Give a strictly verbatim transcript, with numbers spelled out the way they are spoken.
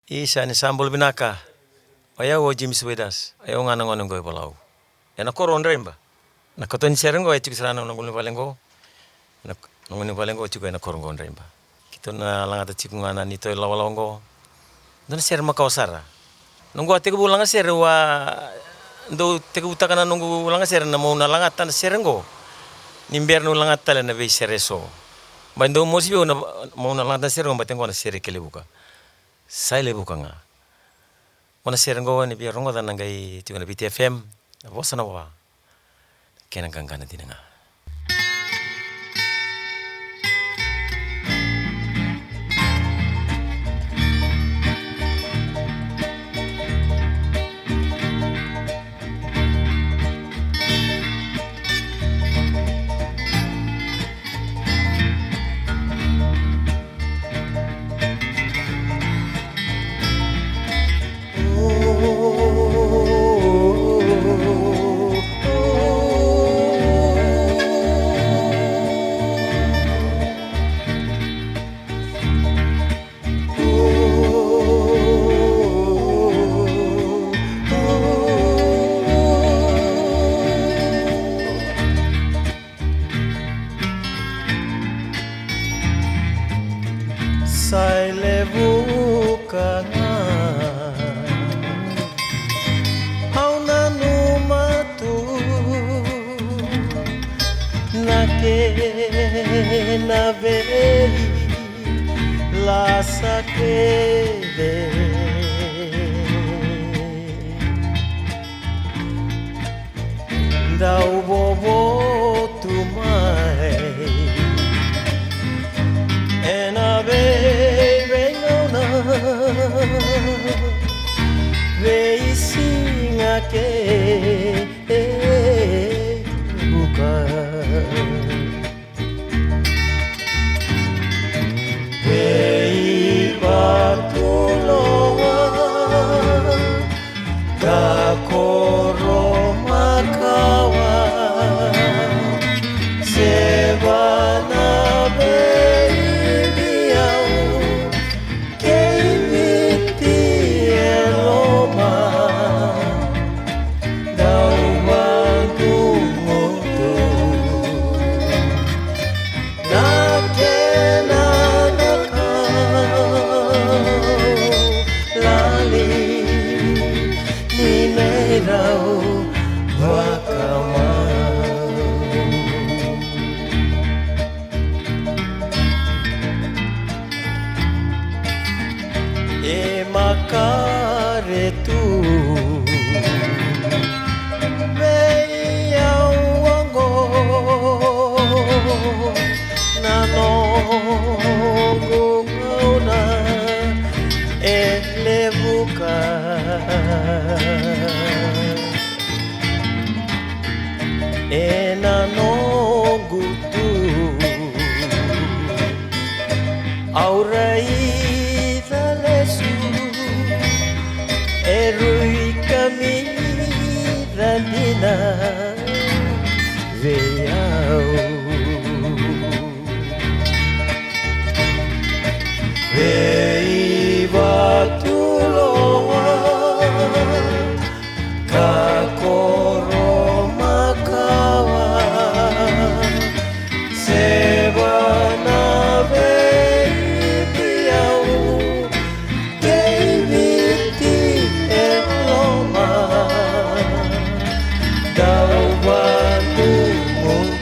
Isa, ni sa bula vinaka. O yau o James Withers. O yau ga na gone qo i Volau, ena koro o Draiba. Na kato ni sere qo e tiko sara na noqu ni vale qo. Na noqu ni vale qo tiko ena koro qo o Draiba. Keitou na lagata tiko ga na neitou ilawalawa qo. Dua na sere makawa sara. Noqu a tekivu laga sere, au a dau tekivutaka na noqu laga sere na meu na lagata na sere qo. Ni bera niu lagata tale na veisere eso, ba dau mosi vei au na meu na lagata na sere qo, baleta qo na sere kei Levuka. Sa i Levuka ga. Qo na sere qo ni via rogoca na qai tiko na Viti F M, na Vosa na Vava. Kena qaqana dina ga. Sa i Levuka ga. Au nanuma tu na kena veilasa kece. Dau vovo tu mai ena veiveigauna, veisiga kei Levuka. Veivatuloa ka koro makawa, se va na veiviau kei Viti e loma. Dau vagugutu na kena dau lali ni neirau vakamau. E makare tu vei au oqo na noqu gauna e Levuka. Ena noqu tu au raica lesu e rui kamica dina vei au. Veivatuloa ka koro makawa, se va na veiviau kei Viti e loma. Dau vagugutu